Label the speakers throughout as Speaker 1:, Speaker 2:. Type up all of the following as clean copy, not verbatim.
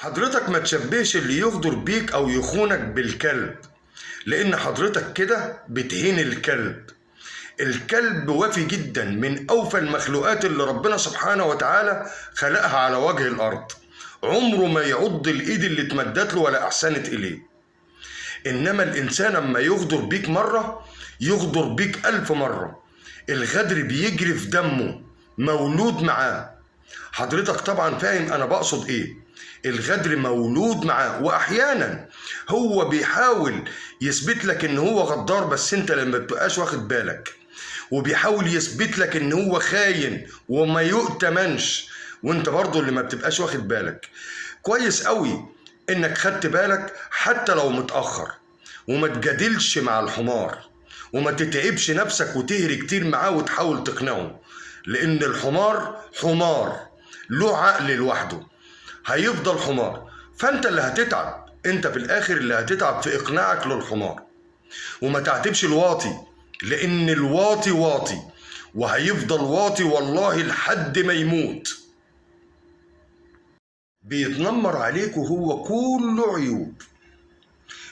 Speaker 1: حضرتك ما تشبهش اللي يغدر بيك او يخونك بالكلب، لان حضرتك كده بتهين الكلب. الكلب وفي جدا، من اوفى المخلوقات اللي ربنا سبحانه وتعالى خلقها على وجه الارض. عمره ما يعض الايد اللي اتمدت له ولا احسنت اليه. انما الانسان اما يغدر بيك مرة يغدر بيك 1000 مرة. الغدر بيجري في دمه، مولود معاه. حضرتك طبعا فاهم انا بقصد ايه. الغدر مولود معاه، واحيانا هو بيحاول يثبت لك ان هو غدار، بس انت لما بتبقاش واخد بالك، وبيحاول يثبت لك ان هو خاين وما يؤتمنش، وانت برضو اللي ما بتبقاش واخد بالك. كويس قوي انك خدت بالك حتى لو متأخر، وما تجادلش مع الحمار، وما تتعبش نفسك وتهري كتير معاه وتحاول تقنعه، لان الحمار حمار له عقل لوحده، هيفضل حمار. فانت اللي هتتعب، انت في الاخر اللي هتتعب في اقناعك للحمار. وما تعتبش الواطي، لان الواطي واطي وهيفضل واطي والله لحد ما يموت. بيتنمر عليك وهو كله عيوب،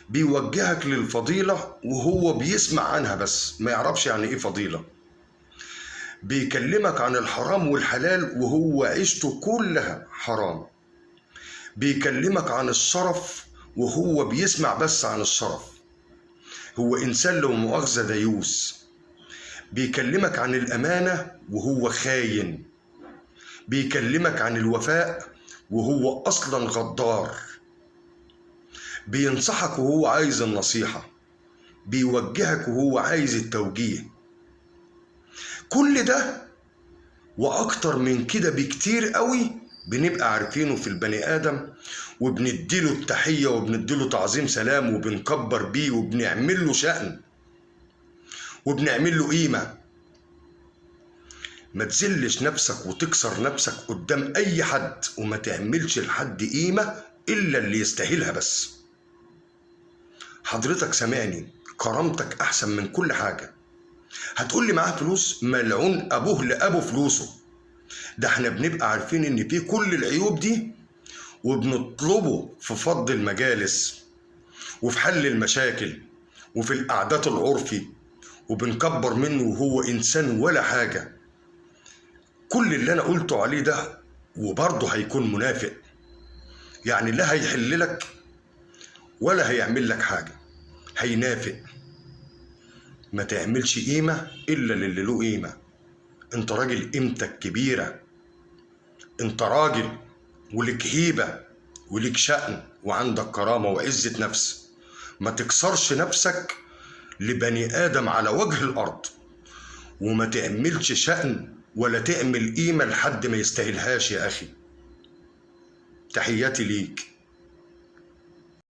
Speaker 1: بيوجهك للفضيلة وهو بيسمع عنها بس ما يعرفش يعني ايه فضيلة. بيكلمك عن الحرام والحلال وهو عيشته كلها حرام. بيكلمك عن الشرف وهو بيسمع بس عن الشرف، هو إنسان لو مؤاخذة ديوس. بيكلمك عن الأمانة وهو خاين. بيكلمك عن الوفاء وهو أصلا غدار. بينصحك وهو عايز النصيحة، بيوجهك وهو عايز التوجيه. كل ده وأكتر من كده بكتير قوي بنبقى عارفينه في البني آدم، وبنديله التحية وبنديله تعظيم سلام وبنكبر بيه وبنعمل له شأن وبنعمل له قيمة. ما تذلش نفسك وتكسر نفسك قدام أي حد، وما تعملش لحد قيمة إلا اللي يستاهلها بس. حضرتك سامعني، كرامتك أحسن من كل حاجة. هتقول لي معاه فلوس؟ ملعون أبوه لأبو فلوسه. ده احنا بنبقى عارفين ان فيه كل العيوب دي، وبنطلبه في فض المجالس وفي حل المشاكل وفي القعدات العرفي، وبنكبر منه وهو إنسان ولا حاجة. كل اللي أنا قلته عليه ده وبرضه هيكون منافق، يعني لا هيحل لك ولا هيعمل لك حاجة، هينافق. ما تعملش قيمة إلا للي له قيمة. انت راجل قيمتك كبيرة، انت راجل ولك هيبة ولك شأن وعندك كرامة وعزة نفس. ما تكسرش نفسك لبني آدم على وجه الأرض، وما تعملش شأن ولا تعمل قيمة لحد ما يستاهلهاش يا أخي. تحياتي ليك.